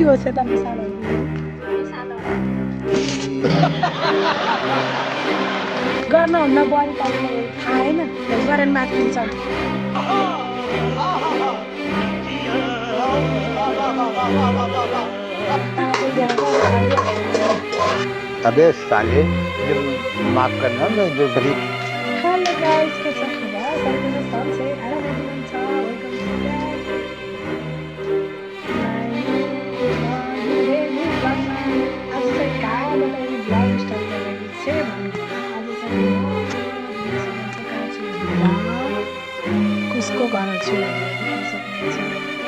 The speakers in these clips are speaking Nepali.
के होस् यता सानो गर्नुहुन्न बुहारी तपाईँलाई थाहा होइन गरेर माथिन्छ अबे साले जो माफ करना मैं जो बड़ी हेलो गाइस के छ खबर सबैजना सन्चै आराममा हुनुहुन्छ वेलकम टु आज चाहिँ कहाँबाट यो भ्लग स्टार्ट गरेको चाहिँ भन्नु आज चाहिँ कसको घर छु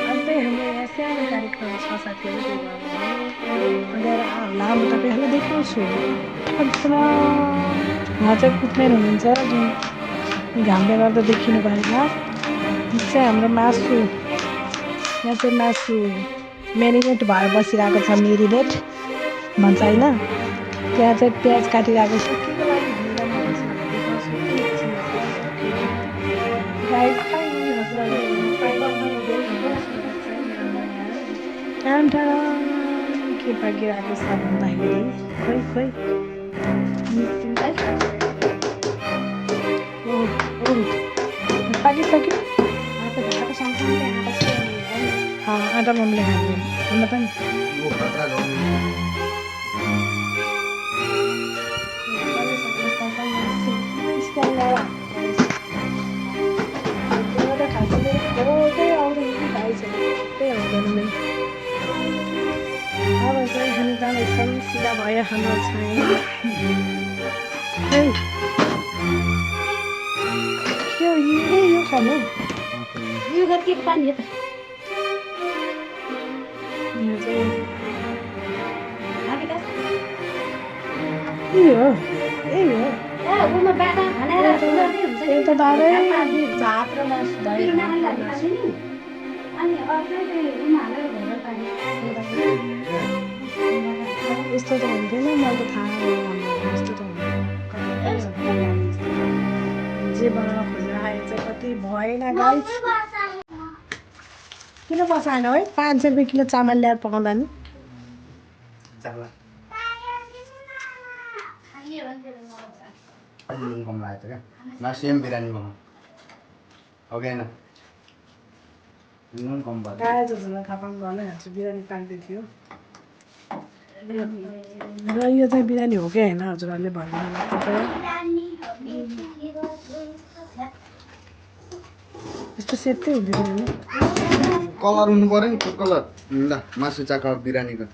अन्त हाम्रो यहाँ सानो कार्यक्रम छ साथीहरू लामो तपाईँहरूलाई देखाउँछु उहाँ चाहिँ कुद्ने हुनुहुन्छ जुन घामले गर्दा देखिनु भएन यो चाहिँ हाम्रो मासु यहाँ चाहिँ मासु मेरिनेट भएर बसिरहेको छ मेरिनेट भन्छ होइन त्यहाँ चाहिँ प्याज काटिरहेको छु के को लागि के पाकिरहेको छ भन्दाखेरि खोइ पाकिसक्यो आटा मम्मीले खाँदैन अन्त पनि अब चाहिँ खानु जाँदैछौँ सिधा भयो हाम्रो चाहिँ यो खानु यो के पानी हो त एउटा दाह्रै झाप र यस्तो त हुन्थेन मलाई त थाहा यस्तो त जे बनाउन खोजेर आयो चाहिँ कति भएन गाइस किन बसाएन है 500 रुपियाँ किलो चामल ल्याएर पकाउँदा नि कम लागेको क्या न सेम बिरयानी बनाऊ हो कि होइन नुन कम भयो गाई झुझुमा थापा गर्नै हाल्छु बिरयानी पाक्दै थियो र यो चाहिँ बिरयानी हो कि होइन हजुरहरूले भन्नु यस्तो सेतै हुँदैन नि कलर हुनु पऱ्यो नि फुड कलर ल मासु चाख बिरयानीको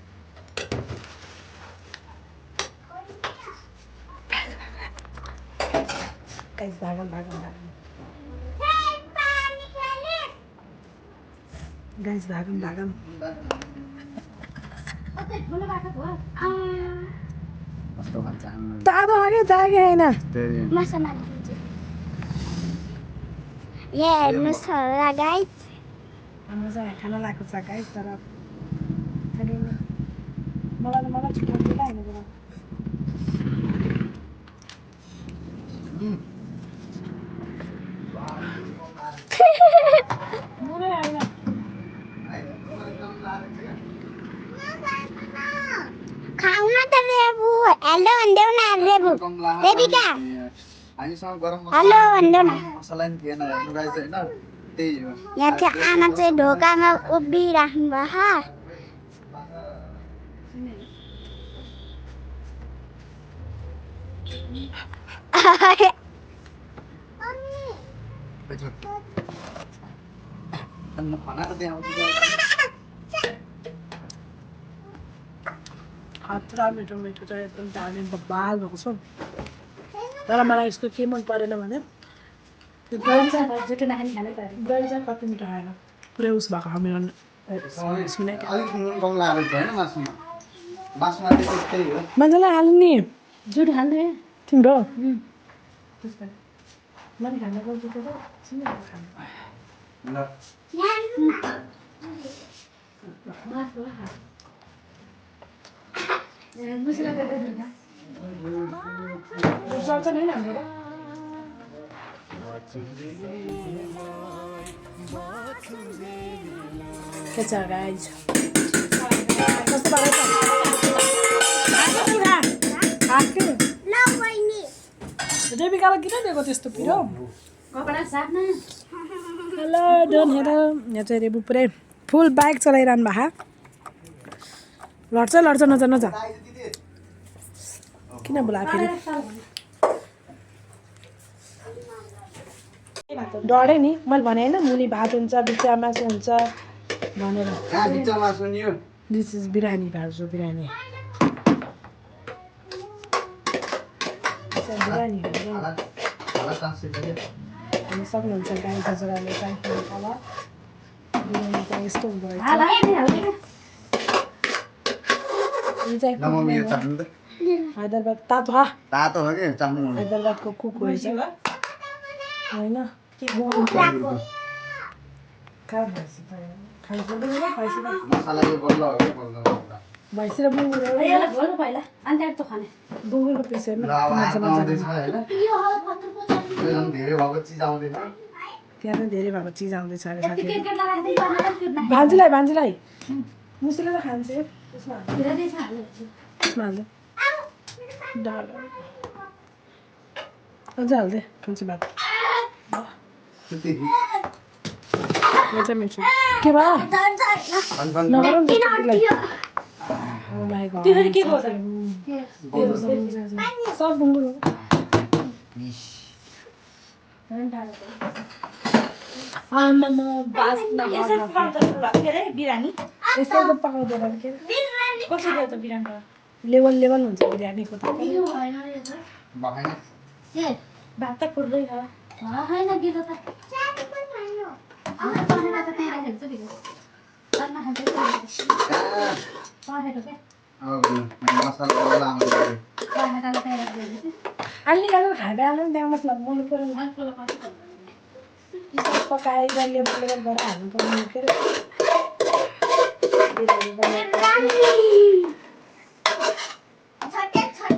भागम गाइस भागम कस्तो भन्छ तातो आयो जागे होइन यहाँ हेर्नुहोस् होला गाइस हाम्रो चाहिँ खाना लगाएको छ गाइस तर मलाई छुट्याउँदैन होइन खाउन त रेबु हेलो भन्देऊ न रेबु रेबिका हामीसँग गरम हेलो भन्देऊ न मसला नि थिएन हेर्नु गाइस होइन त्यही हो यहाँ चाहिँ आमा चाहिँ ढोकामा उभिराख्नु भयो खाना त त्यहाँ आउँछ खतरा मिठो चाहिँ एकदम दामी बबाल भएको छ तर मलाई यसको के मन परेन भने त्यो दही चाहिँ कति मिठो आएन पुरै उस भएको मेरो अलिक नुन कम लागेको थियो होइन मासुमा मासुमा चाहिँ त्यही हो मजाले हाल्नु नि जुट हाल्नु तिम्रो मैले खाना गर्छु त ल चल्छ नि हाम्रो के छ गाइस देविकालाई किन दिएको त्यस्तो पिरो कपडा साट्न हेलो डोन हेर यहाँ चाहिँ रेबु पुरै फुल बाइक चलाइरहनु भएको लड्छ नजा किन बोला फेरि डढेँ नि मैले भने होइन मुनि भात हुन्छ बिचमा मासु हुन्छ भनेर दिस इज बिरयानी भाउजू बिरयानी बिरयानी अनि सक्नुहुन्छ गाई जजराले चाहिँ कलर बिरयानी चाहिँ यस्तो हुँदो रहेछ यो चाहिँ हैदराबाद तातो तातो हो कि चाम्नु हैदराबादको कुक रहेछ होइन मसाला यो बल्ल हो कि बल्ल भैँसी र बुङ्गुरको पिस हेर्नु आउँदैछ होइन धेरै भएको चिज आउँदैन त्यहाँ चाहिँ धेरै भएको चिज आउँदैछ अरे साथीहरू भान्जीलाई मुसुले त खान्छ त्यसमा हाल्दै डाल अझ हाल्दै खान्छु भात यो चाहिँ मिठो के भयो नगरौँ त्यतिलाई सब बुङ्गुर हो बिरयानी यस्तो त पकाउँदैन के कसरी त बिरयानी लेभल हुन्छ बिरयानीको त भात त फुट्दै छ होइन गिलो त अलि खाँदै हाल्नु त्यहाँ मसला बोल्नु पऱ्यो पकाएर लेबल गरेर हाल्नु पर्ने के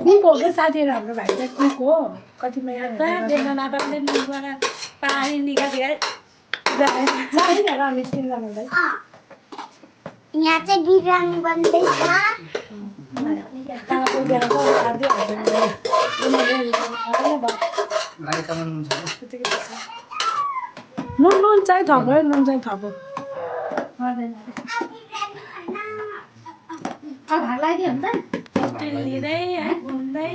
कुक हो क्या साथीहरू हाम्रो भाइ चाहिँ कुक हो कतिमा पानी निकालेर हामी तिनजनालाई यहाँ चाहिँ बिरयानी बन्दैछ नुन चाहिँ थप्यो भाग लगाइदियो भने त लिँदै है घुम्दै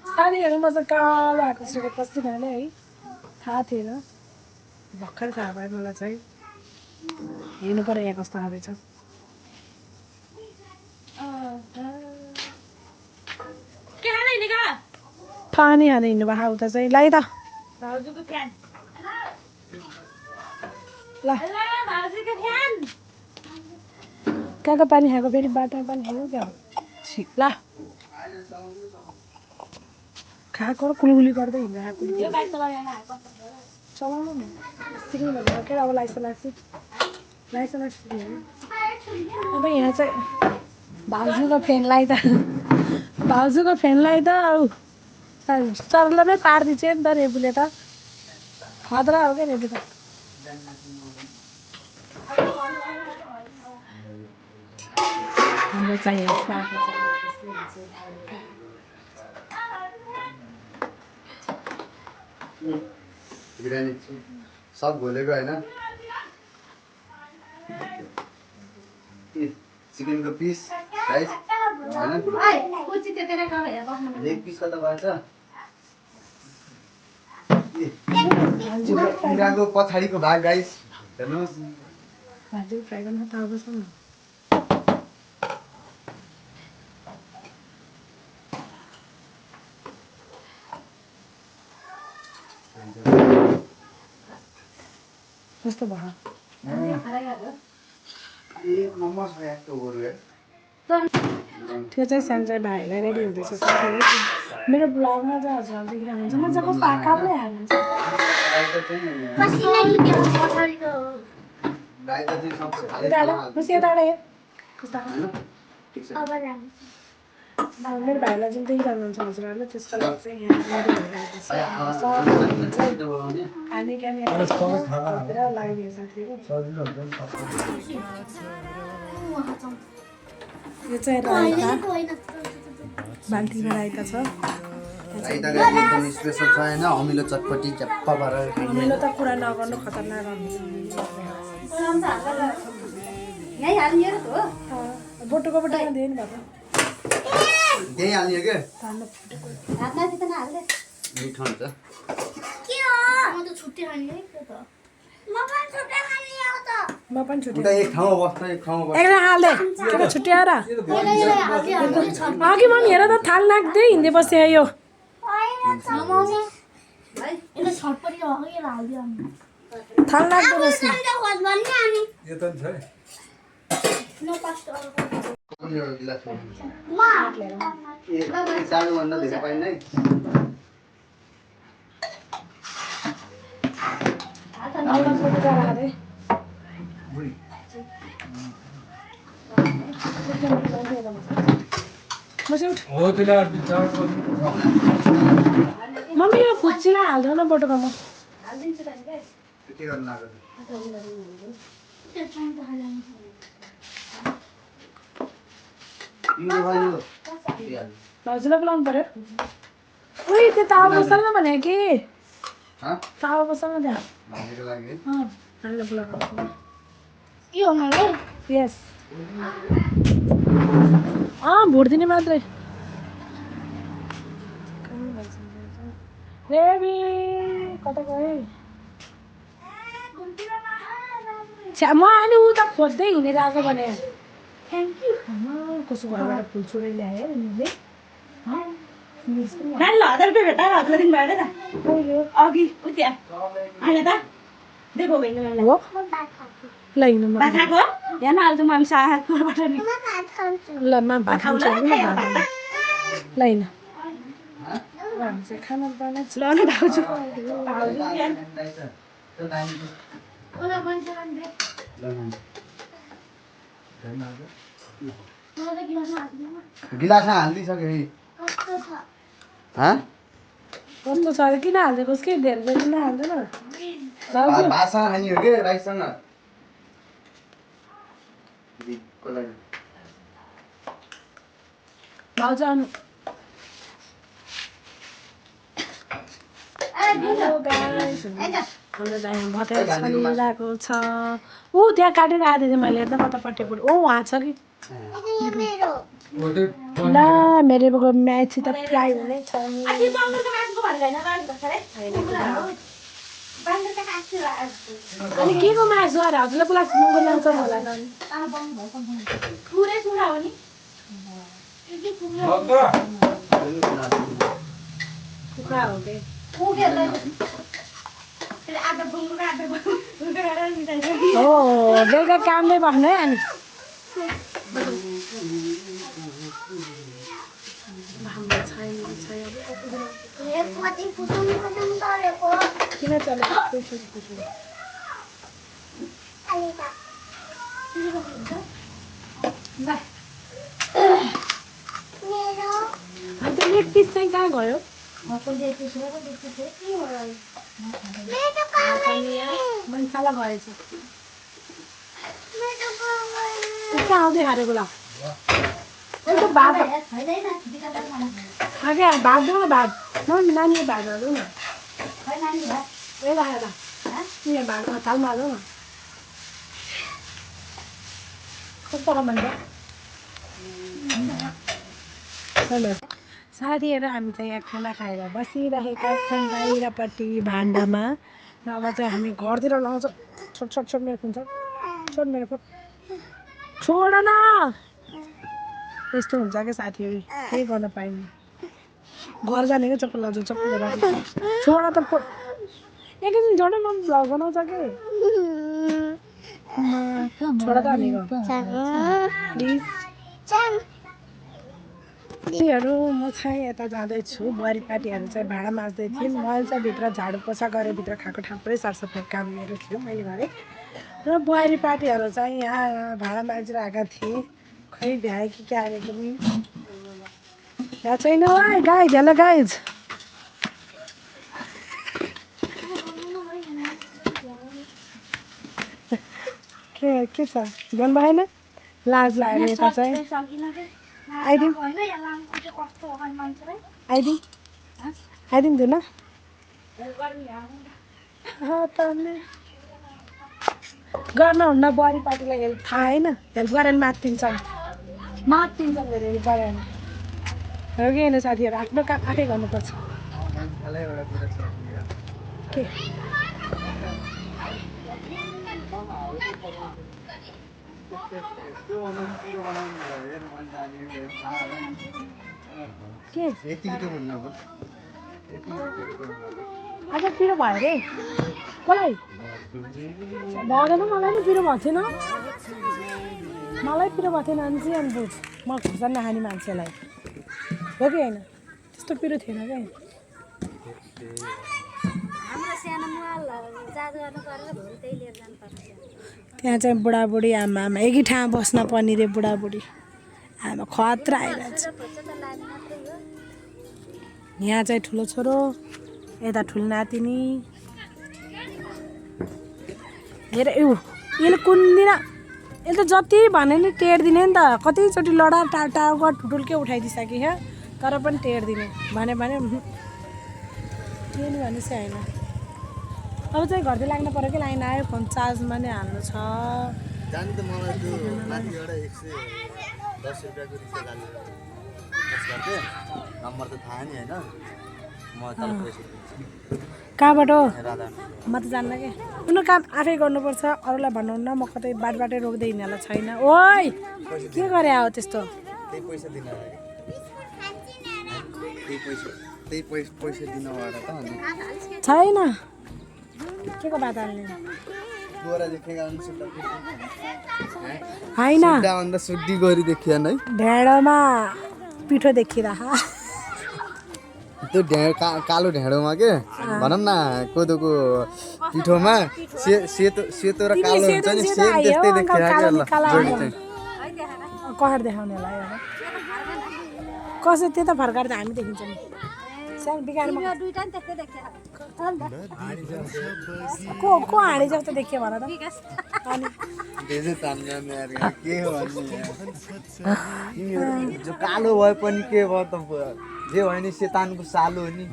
साथीहरूमा चाहिँ कालो आएको जस्तो कस्तो खाने है थाहा थिएन भर्खर थाहा भयो मलाई चाहिँ हेर्नु पऱ्यो यहाँ कस्तो खाँदैछ पानी खाँदै हिँड्नु भएको उता चाहिँ लाइ त ल कहाँको पानी खाएको फेरि बाटोमा पानी खाएको क्या हो ल खाएको र कुलकुली गर्दै हिँडिरहेको चलाउनु नि सिक्नु भनेर के अब लाइसेन्स सिक्नु अब यहाँ चाहिँ भाउजूको फ्यानलाई त अब चर्लमै पारिदिन्छ नि त रेबुले त खतरा हो क्या रेबु त हाम्रो चाहिँ बिरयानी सब घोलेको होइन चिकनको पिस राइस होइन लेग पिस कता भएछ कुखुराको पछाडिको भाग गाइस हेर्नुहोस् भाजी फ्राई गर्न त अब छ न कस्तो भयो त्यो चाहिँ सानो भाइलाई रेडी हुँदैछ साथीहरू मेरो ब्लगमा चाहिँ हजुर देखिरहनुहुन्छ म चाहिँ कस्तो कामै हाल्नुहुन्छ खुसी यताबाट हेर कस्तो मेरो भाइलाई चाहिँ देखिरहनुहुन्छ हजुरहरूले त्यसको लागि चाहिँ यहाँ रेडी भइरहेको छ खाने खाने लाग्ने साथीहरू यो चाहिँ रायता बाल्टीमा रायता छ रायता गाडी एकदम स्पेसल छ होइन अमिलो चटपटी च्याप्पा पारेर खाने मेरो त कुरा नगर्नु खतरनाक हुन्छ बोटोको बोटोमा दिएन बाबा त्यही हाल्ने के तान्नु फुटेको मिठो हुन्छ म पनि छुट्यो उता एक ठाउँमा बस्छ एक ठाउँमा बस्छ एकजना हाल्दै के छुट्यो र अघि मम्मी हेर त थाल नाक्दै हिँड्दै बस्यो यो थाल नाक्दै बस्यो चाडुभन्दा धेरै पाइन्न है मम्मी यो फुच्चीलाई हाल्दैन न बोटोमा के गर्नु लाग्यो भाउजूलाई बोलाउनु पर्यो उही त्यो तावा बस्दैन भने कि तावा बस्दैन त्यहाँ भाइको लागि हामीलाई बोलाउनु यस भोट दिने मात्रै रेबी कता गए म अहिले उता खोज्दै हिँडेर आएको भने थ्याङ्क यू कसो घरबाट फुल छोडेर ल्यायो उनीहरूले ल 1000 रुपियाँ भेट्टा हजुर दिन भएन त अघि उता हैन त देखो भएन हो ल हिँड्नु म बाखाको यहाँ हाल्छु म साहाबाट नि ल म भात खान्छ ल हिँड्नु हामी चाहिँ खाना बनाउँछ ल नि भाउजू गिलासमा हालिदिइसक्यो कस्तो छ अरे किन हालिदिएको के धेरै धेरै किन हाल्दैन भाउजू भातसँग खाने हो कि राइससँग दिदीको लागि भाउजू आउनु हेलो गाइस हाम्रो चाहिँ भतेर चलिरहेको छ ऊ त्यहाँ काटेर आएको थिएँ मैले हेर्दा कतापट्टिबाट ओ उहाँ छ कि ल मेरो म्याच त फ्राई हुने छ अनि के को मासु अरे हजुरलाई पुरा सुँगुर ल्याउँछ होला त कुखुरा हो कि हो बेलुका काममै बस्नु है अनि किन चलेको अन्त लेग पिस चाहिँ कहाँ गयो मन्साला गएछ कहाँ आउँदै खारेको ल भात क्या भात दो न भात नानी भात हाल्नु न भात थालमा हाल्नु न कस्तो भन्छ साथीहरू हामी चाहिँ यहाँ खाना खाएर बसिरहेका छौँ बाहिरपट्टि भान्डामा र अब चाहिँ हामी घरतिर लगाउँछौँ छोट मेरो हुन्छ छोड मेरो छोड न यस्तो हुन्छ क्या साथीहरू केही गर्न पाइँदैन घर जाने क्या चप्पल लगाउँछ चप्पल छोड त एकैछिन झन् म भ्लग बनाउँछ कि छोड त भनेको प्लिज साथीहरू म चाहिँ यता जाँदैछु बुहारीपाटीहरू चाहिँ भाँडा माझ्दै थिएँ मैले चाहिँ भित्र झाडु पोछा गरेर भित्र खाएको ठाउँपुरै सरसफाइ काम मेरो थियो मैले गरेँ र बुहारीपाटीहरू चाहिँ यहाँ भाँडा माझिरहेका थिएँ खै भ्याए कि क्या अरे पनि यहाँ छैन है गाइज हेलो गाइज के छ गर्नु भएन लाज लाग्यो यता चाहिँ आइदिउँ धुन गर्नुहुन्न बुहारी पार्टीलाई हेल्प थाहा होइन हेल्प गरेर मात्तिन्छ धेरै गरेन हो कि होइन साथीहरू आफ्नो काम आफै गर्नुपर्छ के आज पिरो भयो अरे कसलाई भएन मलाई नि पिरो भएको थिएन मलाई पिरो भएको थिएन अनि चाहिँ अनि बुझ म खुर्सानी नखाने मान्छेलाई हो कि होइन त्यस्तो पिरो थिएन क्या त्यहाँ चाहिँ बुढाबुढी आमा एकै ठाउँ बस्न पर्ने रे बुढाबुढी आमा खतरा आइरहेछ यहाँ चाहिँ ठुलो छोरो यता ठुलो नातिनी हेर यसले कुन्दिन यसले त जति भने नि टेर्दिने नि त कतिचोटि लडा टाढो ठुल्के उठाइदिइसके क्या तर पनि टेर्दिने भने के नि भने चाहिँ होइन अब चाहिँ घरतिर लाग्नु पऱ्यो कि लाइन आयो फोन चार्जमा नै हाल्नु छ कहाँबाट हो म त जान्न कि उनीहरू काम आफै गर्नुपर्छ अरूलाई भन्नुहुन्न म कतै बाटै रोक्दै हिँड्नेलाई छैन ओइ के गरे हो त्यस्तो छैन के को बात हाल्ने होइन ढेँडोमा पिठो देखिरह त्यो कालो ढेँडोमा के भनौँ न कोदोको पिठोमा सेतो र कालो हुन्छ नि सेम त्यस्तै कहर देखाउनेलाई कसै त्यता फर्काएर त हामी देखिन्छ नि सानो बिगारमा को हाँडी जस्तो देखियो भन त अनि जो कालो भए पनि के भयो त जे भयो नि शैतानको सालो हो नि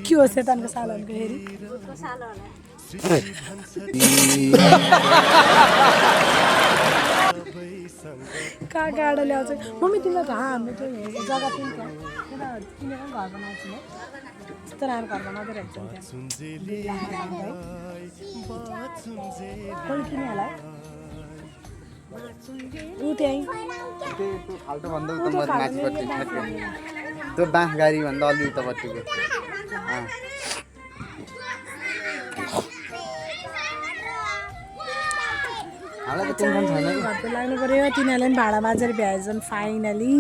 के हो शैतानको सालो हेरी कहाँ गाडो ल्याउँछ मम्मी तिमीलाई थाहा हाम्रो त्यो जग्गा थियो नि त्यहाँ किनेर घर बनाएको छु त्यस्तो राम्रो घर बनाउँदै रहेछ कसले किने होला ऊ त्यहीँ त्यो बाँस गाडी भन्दा अलि उतापट्टिको घरतिर लाग्नु पर्यो तिनीहरूले पनि भाडा माझेर भ्याएछन् फाइनली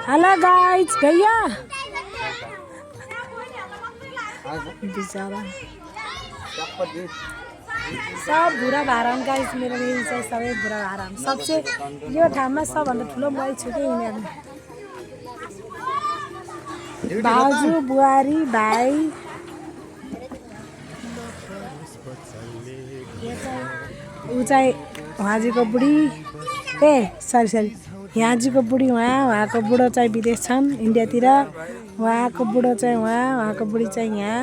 हेलो गाइज भैया बिचरा सब बुरा भाराम गाइज मेरो रिल चाहिँ सबै बुरा भाराम सबसे यो ठाउँमा सबभन्दा ठुलो मै छु कि यिनीहरू भाउजू बुहारी भाइ ऊ चाहिँ उहाँजीको बुढी सरी यहाँजीको बुढी उहाँको बुढो चाहिँ विदेश छन् इन्डियातिर उहाँको बुढो चाहिँ उहाँको बुढी चाहिँ यहाँ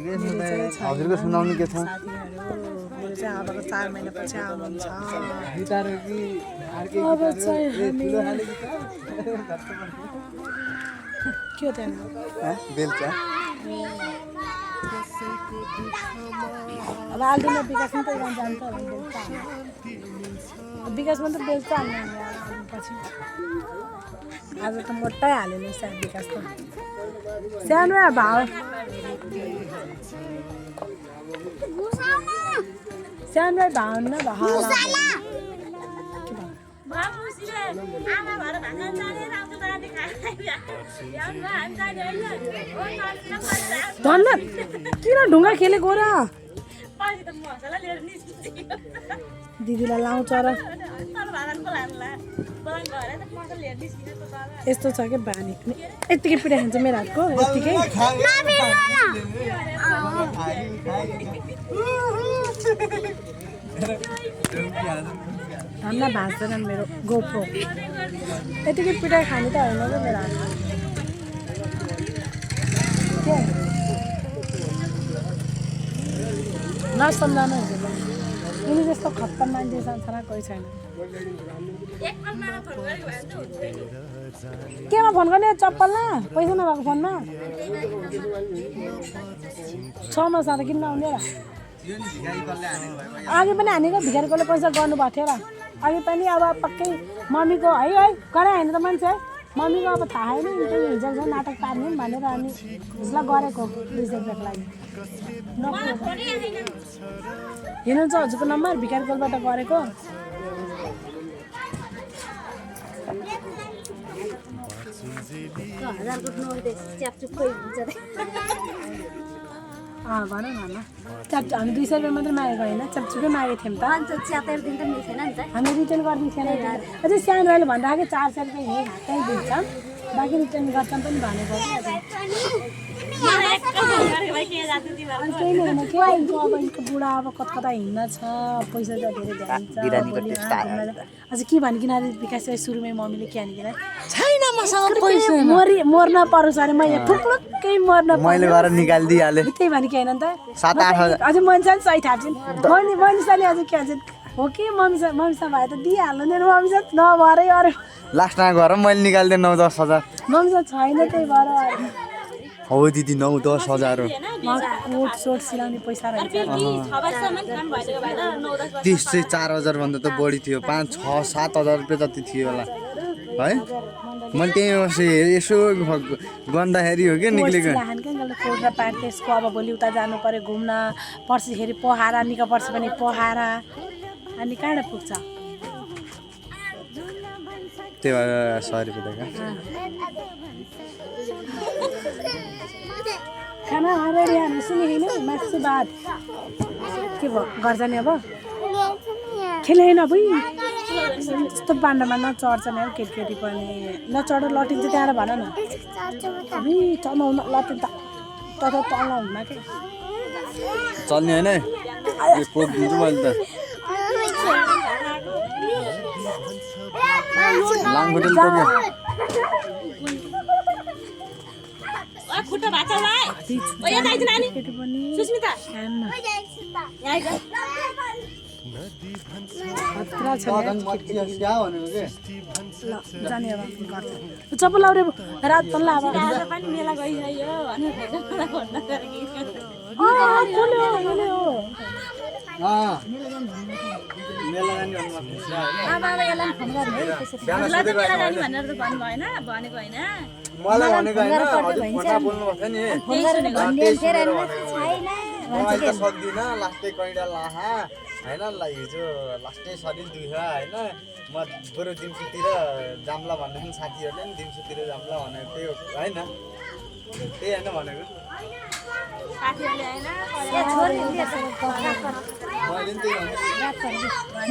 हजुरको सुनाउनु के छ मेरो चाहिँ अबको 4 महिनापछि आउनुहुन्छ अब चाहिँ के हो त्यहाँ बेलचा अब आलुमा विकासमा त जान्छ विकासमा त बेल्चा हाल्नु पछि आज त मोटै हालेन सायद विकास त सानो भाउ सानो भाउन्न भाउ धन्न किन ढुङ्गा खेलेको र दिदीलाई लाउँछ र यस्तो छ क्या बानी यत्तिकै पिठा खान्छ मेरो हातको यत्तिकै हाम्रा भाँच्दैनन् मेरो गोप्रो यतिकै पिटाइ खाने त होइन क्या मेरो हातमा के नसम्झाउनु हुन्छ यिनी जस्तो खत्तम मान्छे संसारमा कोही छैन केमा फोन गर्ने चप्पलमा पैसा नभएको फोनमा 6 मास त किन्न आउने र अघि पनि हानेको भिखारीकोले पैसा गर्नुभएको थियो र अघि पनि अब पक्कै मम्मीको है गरे होइन त मान्छे मम्मीको अब थाहा होइन हिजो नाटक पार्ने भनेर अनि उसलाई गरेको 200 रुपियाँको लागि हेर्नुहुन्छ हजुरको नम्बर भिखारीकोबाट गरेको भन न च्याप हामी 200 रुपियाँ मात्रै मागेको होइन च्यापचुपै मागेको थियौँ त हामी रिटर्न गरिदिएको थिएन अझै सानो अहिले भन्दाखेरि 400 रुपियाँ यहीँ हातै दिन्छौँ बाँकी रिटर्न गर्छौँ पनि भनेको केही नै होइन के अब यिनको बुढा अब कता कता हिँड्न छ पैसा चाहिँ धेरै ध्यान अझै के भनिकन विकास सुरुमै मम्मीले के भनिकन छैन मसँग पैसा मर्न परोस् अरे मैले ठुक्लुक्कै मर्न मैले गएर निकालिदिइहालेँ त्यही भनेको होइन त 7-8 हजार अझै मान्छे सही थाहा छैन मनिषाले अझै के भन्छ हो कि मम्मीसँग भए त दिइहाल्नु नि मम्मीसँग नभरै अरे लास्टमा गएर मैले निकालिदिएँ 9-10 हजार मम्मीसँग छैन त्यही भएर हो दिदी 9-10 हजार हो ओट सोट सिलाउने पैसा रहेछ त्यस चाहिँ 4 हजार भन्दा त बढी थियो 5-6-7 हजार रुपियाँ जति थियो होला है मैले त्यही यसो गर्दाखेरि हो क्या निक्लेको कोट र प्यान्ट त्यसको अब भोलि उता जानु पर्यो घुम्न पर्सिखेरि पोखरा निका पर्छ भने पोखरा अनि कहाँबाट पुग्छ त्यही भएर 100 रुपियाँ खाना रेडी हामी सुनि होइन मासु भात के भयो गर्छ नि अब खेले होइन अब यस्तो बान्डामा नचढ्छ नि अब केटी पनि नचढ लटिन्छ त्यहाँबाट भन न अबि चलाउन लटिन्छ त तल हुन्न के चल्ने होइन यो कोक दिन्छु मैले त लाङखुट्टेले टोक्यो खुट्टा भाचा लाइ ओ यहाँ दाइजु नानी सुस्मिता खतरा छ ल जाने अब गर्छ चप्पल लाउरे रात तल्ल अब पनि मेला गइसक्यो भनेर भन्न मलाई भनेको होइन हजुर बोल्नु भएको नि अहिले त सक्दिनँ लास्टै कैडा लाहा होइन हिजो लास्टै शरीर दुख्यो होइन म बरु दिउँसोतिर जाम्ला भन्ने साथीहरूले नि दिउँसोतिर जाम्ला भनेको त्यही होइन त्यही होइन भनेको मैले नि त्यही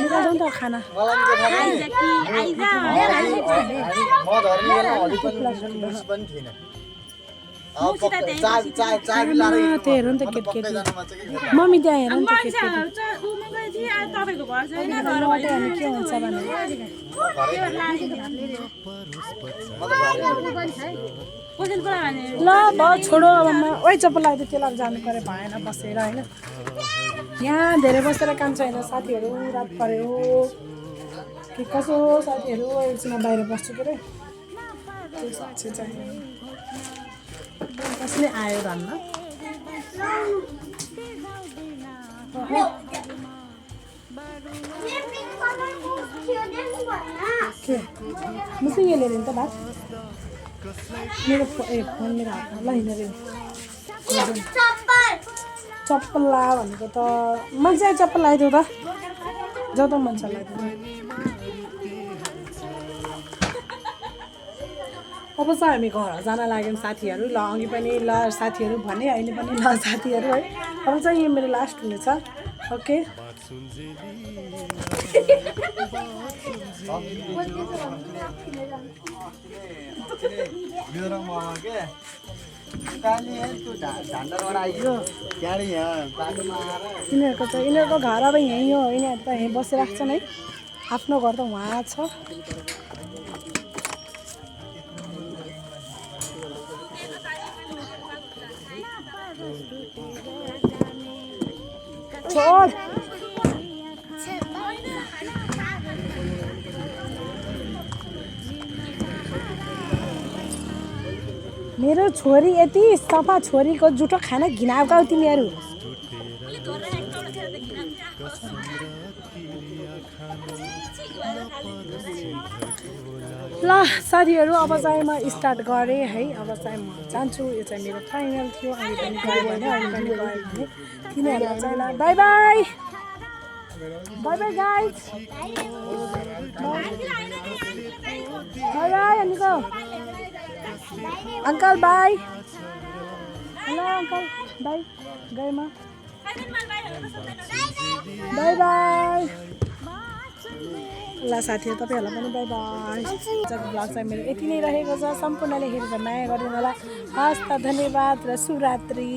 निकाल्छौँ त खाना म धर्मी बेला अलिक पनि थिएन त्यही हेर नि त केटी मम्मी त्यहाँ हेर नि त तपाईँको घर छैन के हुन्छ भनेर ल भयो छोडो अब ओइ चप्पल लगाएर त्यसलाई जानु पऱ्यो भएन बसेर होइन यहाँ धेरै बसेर काम छैन साथीहरू रात पऱ्यो के कसो साथीहरू एकछिन बाहिर बस्छु के अरे त्यो साथी चाहिँ कसले आयो धन्न के मुसुङ लिएर नि त भात मेरो फोन मेरो हातमा ल हिँडेर चप्पल ला भनेको त मान्छे चप्पल लगाइदियो त जाउँ त मान्छे लगाइदियो अब चाहिँ हामी घर जान लाग्यौँ साथीहरू ल अघि पनि ल साथीहरू भने अहिले पनि ल साथीहरू है अब चाहिँ यो मेरो लास्ट हुनेछ ओके मेरो ममा के काली तँ झन्डाबाट आइयो त्यहाँबाट यहाँ बाटोमा आएर यिनीहरूको घर अब यहीँ हो यिनीहरू त यहीँ बसिराख्छन् है आफ्नो घर त उहाँ छ छोड मेरो छोरी यति सफा छोरीको जुठो खाना घिनाउका हो तिमीहरू ल साथीहरू अब चाहिँ म स्टार्ट गरेँ है अब चाहिँ म जान्छु यो चाहिँ मेरो फाइनल थियो अहिले पनि गयो भने अहिले पनि गयो भने तिनीहरूलाई चाहिँ ल bye bye bye bye guys bye bye अनिको uncle bye hello uncle bye गए म बाई बाई ल साथीहरू तपाईँहरूलाई पनि बाई बाई ब्लग चाहिँ मेरो यति नै रहेको छ सम्पूर्णले हेरेर माया गरिदिनु होला हस् त धन्यवाद र शुभरात्रि